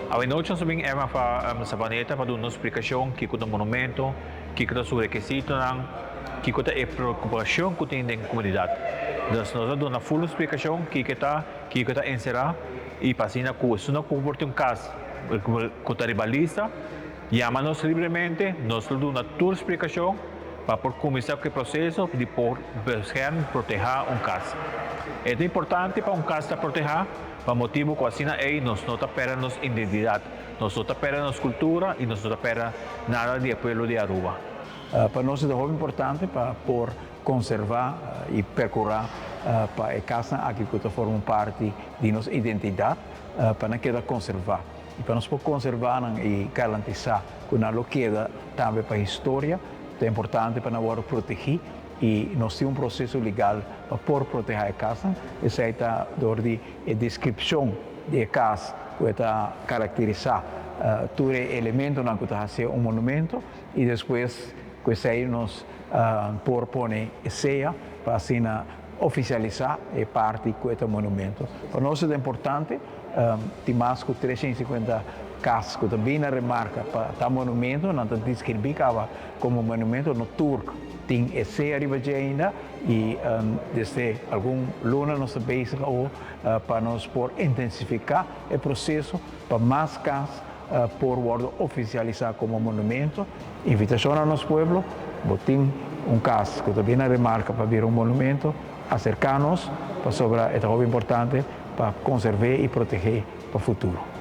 Awenochi nos a bin MFA Savaneta pa duna nos splikashon kiko ta un monumento, kiko ta su rekisitonan, kiko ta e preokupashon ku tin den komunidat. Dus nos a duna ful un splikashon kiko e ta, kiko e ta enserá i pa asina ku esun ku por tin un kas ku ta riba lista, yama nos libremente, nos lo duna tur splikashon pa por kuminsá ku e proseso di por bescherm, protehá un kas. E ta importante pa un kas ta protehá. Pa motibu ku asina ei nos no ta pèrdè nos identidat, nos no ta pèrdè nos kultura i nos no ta pèrdè nada di e pueblo di Aruba. Pa nos e ta hopi importante pa por konservá i perkurá pa e kasnan aki ku ta forma un parti di nos identidat pa nan keda konservá. I pa nos por konservá nan i garantisá ku nan lo keda tambe pa historia, ta importante pa nan wòrdu protegí. I nos tin un proseso legal pa por protehá e kasnan. Esei ta dor di e deskripshon di e kas ku e ta karakterisá tur e elementonan ku ta hasié un monumento i despues ku esei nos por pone e sea pa asina ofisialisá e parti ku e ta monumento. Pa nos e ta importante, tin mas ku 350 kas ku ta bin na remarka pa ta monumento, nan ta deskribí kaba komo monumento, no tur tin e sea riba dje ainda i desde algun luna nos ta bezig awo pa nos por intensifiká e proseso pa mas kas por wòrdu ofisialisá komo monumento. Invitashon na nos pueblo, bo tin un kas ku ta bin na remarka pa bira un monumento, aserká nos pasobra e ta hopi importante pa konserv'é i protegé pa futuro.